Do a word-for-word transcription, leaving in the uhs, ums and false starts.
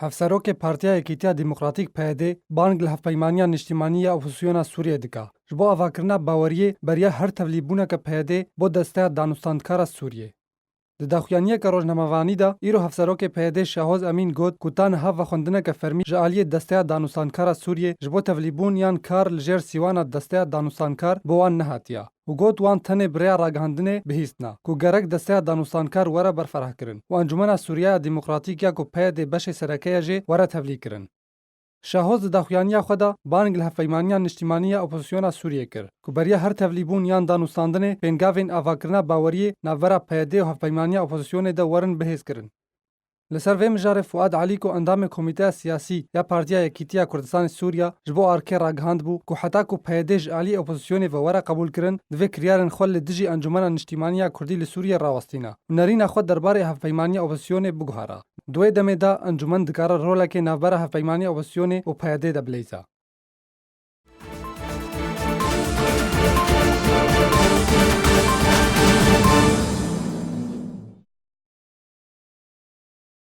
Hevserokê Partiya Yekîtiya Demokratîk P Y D bang li Hevpeymaniya Niştimanî ya Opozisyona Sûriyê dike, ji bo avakirina baweriyê beriya her tevlîbûneke P Y D bo Desteya Danûstandkara Sûriyê. Di daxuyaniyeke rojnamevanî de, îro hevserokê P Y D Şahoz Emîn got ku ta niha vexwendineke fermî ji aliyê Desteya Danûstandkara Sûriyê ji bo tevlîbûn yan kar li jêr sîwana Desteya Danûstandkar bo wan nehatiye û got wan tenê bi rêya ragihandinê bihîstina ku gerek Desteya Danûstandkar were berfirehkirin û Encûmena Sûriyeya Demokratîk ya ku P Y D beşê sereke ye jê were tevlîkirin. Şahoz di daxuyaniya xwe de bang li Hevpeymaniya Niştimanî ya Opozisyona Sûriyê kir ku beriya her tevlîbûn yan danûstandinê pêngavên avakirina baweriyê navbera P Y D û Hevpeymaniya Opozisyonê de werin bihêzkirin. Li ser vê mijarê Fuad Elî ku endamê Komîteya Siyasî ya Partiya Yekîtiya Kurdistanê Sûriya ji bo arkê ragihand bû ku heta ku P Y D ji alî opozisyonê ve were qebûlkirin, divê kiryarên xwe li dijî Encûmena Niştimanî ya Kurdî li Sûriyê rawestîna û nerîna xwe derbarê Hevpeymaniya Opozisyonê biguhara. Di wê demê de encûmen dikare rolekê navbera Hevpeymaniya Opozisyonê û P Y D de bileyza.